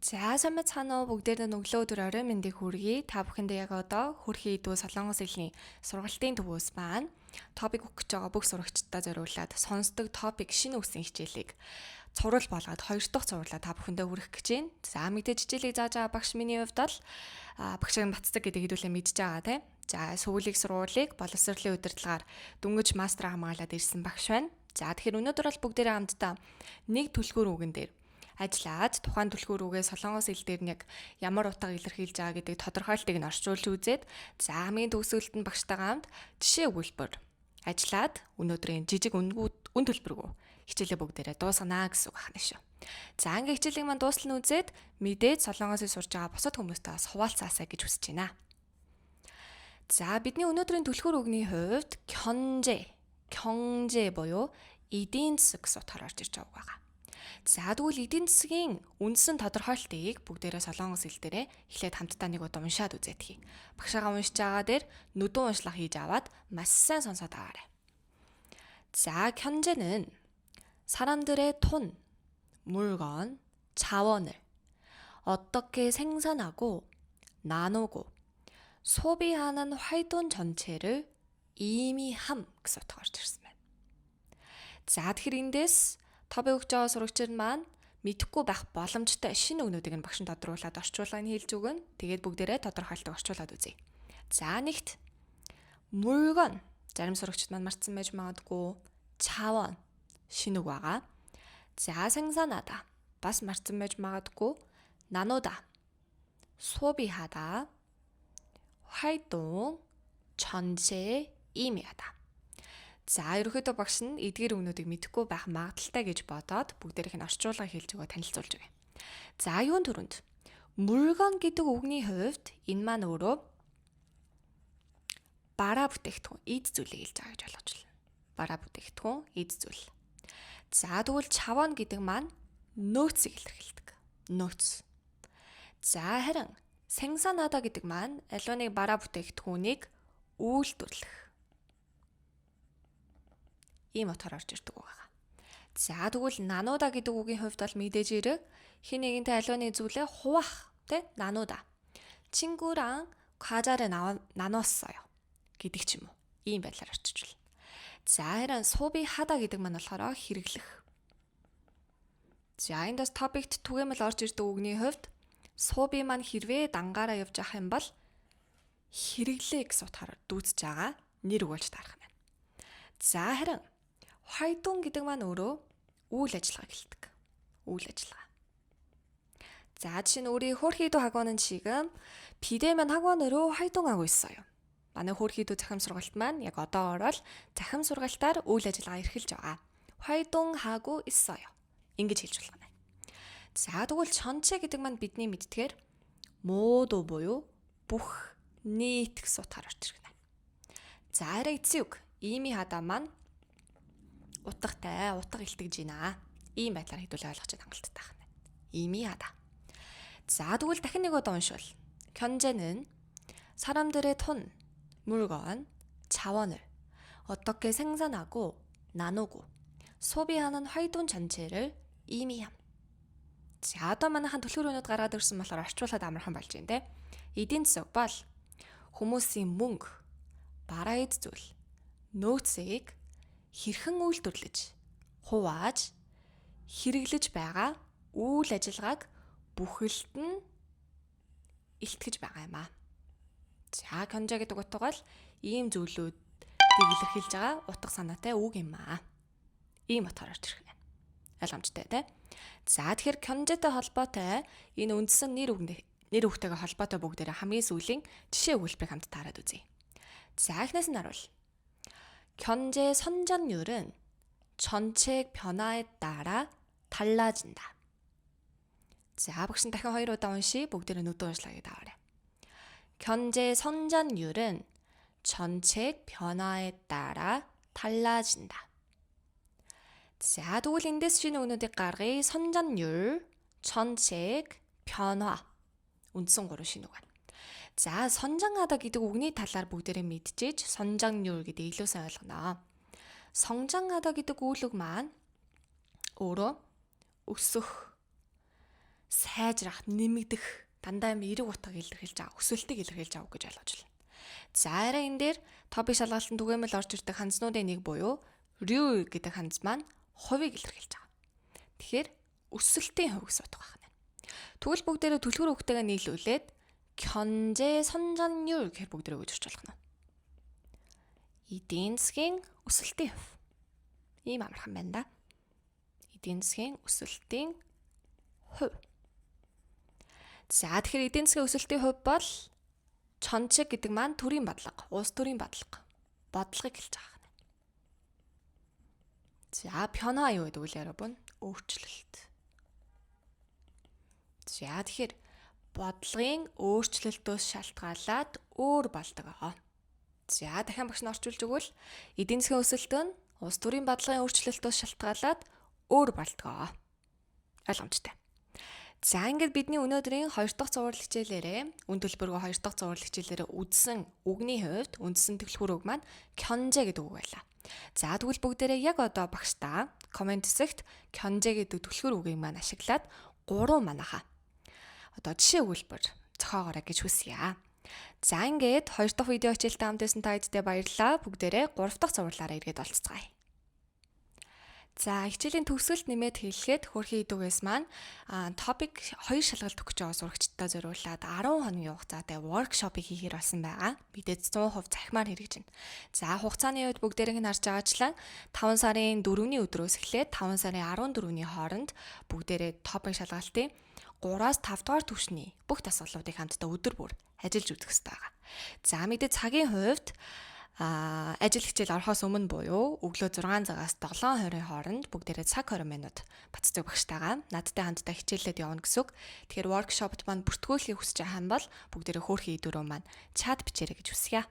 За сайн байцгаана уу, бүгдээр нь өглөө өдөр оройн мэндийг хүргэе. Та бүхэндээ яг одоо Хөрхийн Идүү Солонгос хэлний сургалтын төвөөс маань топик өгөх гэж байгаа бүх сурагчдаа зориулаад сонсдог топик шинэ үсгийн хичээлийг цуврал болгоод хоёр дахь цувралаа та бүхэндээ хүргэх гэж байна. За мэдээж хичээлийг зааж байгаа багш миний хувьд бол багшийг Батцдаг гэдэг хэдүүлээ мэдж байгаа, тийм. За сүүлийг сургуулийг боловсролын удирдлагаар дөнгөж мастер хамгаалаад ирсэн багш байна. За тэгэхээр өнөөдөр бол бүгдээрээ хамтдаа нэг түлхүүр үгэн дээр ажиллаад тухайн түлхүүр үгээ солонгос хэл дээр нь яг ямар утга илэрхийлж байгаа гэдэг тодорхойлтыг нь орчуулж үзээд, за хамгийн төгсгөлд нь багштайгаа хамт жишээ өгүүлбэр ажиллаад өнөөдрийн жижиг үнгүү үн төлбөргүй хичээлээ бүгдээрээ дуусгана гэсэн үг байна шүү. За ингээ хичээлийг маань дуустал нь үзээд мэдээд солонгосыг сурж байгаа бусад хүмүүстэй бас хуваалцаасай гэж хүсэж байна. За бидний өнөөдрийн түлхүүр үгний хувьд 경제, 경제 буюу эдийн засаг гэсэн утгаар орж ирж байгаа үг байгаа. За тэгвэл эдийн засгийн үндсэн тодорхойлтыг бүгдээрээ солонгос хэл дээрээ эхлээд хамтдаа нэг удаа уншаад үзээдхий. Багшаагаа уншиж байгаа дээр нүдэн уншлага хийж аваад маш сайн сонсоод аваарай. За 경제는 사람들의 돈, 물건, 자원을 어떻게 생산하고 나누고 소비하는 활동 전체를 의미함 гэсэн утга орж ирсэн байна. За тэгэхээр эндээс топыг өгч байгаа сурагчид маань мэдэхгүй байх боломжтой шинэ үгнүүдийг нь багш нь тодруулаад орчуулгыг хэлж өгнө. Тэгээд бүгдээрээ тодорхойлтыг орчуулад үзье. За нэгт 물건, зарим сурагчид маань мартсан байж магадгүй. 자원 шинэ үг байгаа. За 생산하다 бас мартсан байж магадгүй. 나누다, 소비하다, 활동, 전체 의미하다. За ерөнхийдөө багш нь эдгээр үгнүүдийг мэдэхгүй байх магадлалтай гэж бодоод бүгдээрийнх нь орчуулга хэлж өгөө танилцуулж өгье. За юун түрүүнд 물건 гэдэг үгний хувьд энэ маань өөрөө бараа бүтээгдэхүүн, эд зүйлийг хэлж байгаа гэж ойлгож байна. Бараа бүтээгдэхүүн, эд зүйл. За тэгвэл 자원 гэдэг маань нөөцийг илэрхийлдэг. Нөөц. За харин 생산하다 гэдэг маань аливаа нэг бараа бүтээгдэхүүнийг үйлдвэрлэх. Ийм утгаар орж ирдэг байгаа. За тэгвэл 나누다 гэдэг үгийн хувьд бол мэдээж хэрэг хэн нэгэнтэй аливаа нэг зүйлээ хуваах, тий, 나누다. 친구랑 과자를 나눴어요 гэдэг ч юм уу. Ийм байдлаар орчиж байна. За харин 소비하다 гэдэг маань болохоор хэрэглэх. За энд бас топикт түгээмэл орж ирдэг үгний хувьд 소비 маань хэрвээ дангаараа явж явах юм бол хэрэглээ гэсэн утгаараа дүйцэж байгаа нэр үг болж таарах юм байна. За харин 활동 гэдэг маань өөрөө үйл ажиллагааг хэлдэг. Үйл ажиллагаа. За жишээ нь 우리 호르히도 학원은 지금 비대면 학원으로 활동하고 있어요. Манай Хөрхидүү цахим сургалт маань яг одоогоор л цахим сургалтаар үйл ажиллагаа эрхэлж байгаа. 활동하고 있어요. Ингэж хэлж болох юм. За тэгвэл 전체 гэдэг маань бидний мэддэгээр 모두 буюу бүх, нийт гэсэн утгаар орж ирнэ. За арай эцсийн үг. 의미하다 маань утгатай, утга илтгэж байна. Ийм байдлаар хэдүүлээ ойлгож хангалттай байна. 의미하다. За тэгвэл дахин нэг удаа уншвал 경제는 사람들의 돈, 물건, 자원을 어떻게 생산하고 나누고 소비하는 활동 전체를 의미함. За одоо манайхан түлхүүр үгнүүд гаргаад ирсэн болохоор орчуулаад амархан болж байна, те. Эдийн засаг бол хүмүүсийн мөнгө, бараа эд зүйл, нөөцийг хэрхэн үйлдвэрлэж, хувааж, хэрэглэж байгаа үйл ажиллагааг бүхэлд нь илтгэж байгаа юм аа. За 경제 гэдэг утга бол ийм зүйлүүдийг илэрхийлж байгаа утга санаатай үг юм аа. Ийм утгаар орж ирэх юм. Ойлгомжтой, тий? За тэгэхээр 경제тэй холбоотой энэ үндсэн нэр үг нэр үгтэйгээ холбоотой бүгдээрээ хамгийн сүүлийн жишээ өгүүлбэрийг хамт таарад үзье. За эхнээс нь харуул. 경제 성장률은 정책 변화에 따라 달라진다. За багш нь дахин хоёр удаа уншия. Бүгдээрээ нүдэн уншлагыг аваарай. 경제 성장률은 정책 변화에 따라 달라진다. За тэгвэл эндээс шинэ үгнүүдийг гаргая. 성장률, 정책, 변화 үндсэн гурван шинэ үг байна. За 성장하다 гэдэг үгний талаар бүгдээрээ мэдчихэж 성장률 гэдэг илүү сайн ойлгоно. 성장하다 гэдэг үйл үг маань өөрөө өсөх, сайжрах Сайжрах, нэмэгдэх, дандаа юм эерэг утгыг илэрхийлж байгаа, өсөлтийг илэрхийлж байгаа үг гэж ойлгож байна. За арай энэ дээр TOPIK шалгалтанд түгээмэл орж ирдэг ханзнуудын нэг буюу 률 гэдэг ханз маань хувийг илэрхийлж байгаа. Тэгэхээр өсөлтийн хувь гэсэн утга байна. Тэгвэл бүгдээрээ түлхүүр үгтэйгээ нийлүүлээд 경제 성장률 гэхээр бүгдээрээ өгч болох нь. Эдийн засгийн өсөлтийн хувь. Ийм амархан байна да. Эдийн засгийн өсөлтийн хувь. За, тэгэхээр эдийн засгийн өсөлтийн хувь бол 전체 гэдэг маань төрийн бодлого, улс төрийн бодлого. Бодлогыг хэлж байгаа юм. За, 변화 юу гэдэг вэ, 여러분? Өөрчлөлт. За, тэгэхээр бодлогын өөрчлөлтөөс шалтгаалаад өөр болдог. За, дахин багш нь орчуулж өгвөл эдийн засгийн өсөлт нь улс төрийн бодлогын өөрчлөлтөөс шалтгаалаад өөр болдог. Ойлгомжтой. За, ингээд бидний өнөөдрийн хоёр дахь цуврал хичээлээрээ, үн төлбөргүй хоёр дахь цуврал хичээлээрээ үзсэн үгний хувьд үндсэн түлхүүр үг маань 경제 гэдэг үг байлаа. За, тэгвэл бүгдээрээ яг одоо багшдаа comment хэсэгт 경제 гэдэг түлхүүр үгийг маань ашиглаад гурван манайхаа одоо жишээ өгүүлбэр зохиогоорой гэж хүсье. За, ингээд хоёр дахь видео хичээлтэй хамт байсан та хэдтэй баярлалаа. Бүгдээрээ гурав дахь цувралаараа эргээд уулзацгаая. За, хичээлийн төгсгөлд нэмээд хэлэхэд хөөрхий идүүгээс маань TOPIK 2 шалгалт өгч байгаа сурагчдаа зориулаад 10 хоногийн хугацаатай workshop-ыг хийхээр болсон байгаа. Мэдээж 100% цахимаар хэрэгжинэ. За, хугацааны хувьд бүгдээрийнх нь харж байгаачлан 5 сарын 4-ний өдрөөс эхлээд 5 сарын 14-ний хооронд бүгдээрээ TOPIK шалгалтын 3-аас 5 дугаар түвшний бүх дасгалуудыг хамтдаа өдөр бүр ажиллаж үзэх хэрэгтэй байгаа. За, мэдээ цагийн хувьд ажил хичээл орохоос өмнө буюу өглөө 6 цагаас 7:20-ын хооронд бүгдээрээ цаг 20 минут Бацдаг багштайгаа, надтай хамтдаа хичээллээд явна гэсэн үг. Тэгэхээр workshop-т маань бүртгүүлэхийг хүсэж байгаа юм бол бүгдээрээ хөөрхий идүүрөө маань чат бичээрэй гэж хүсье.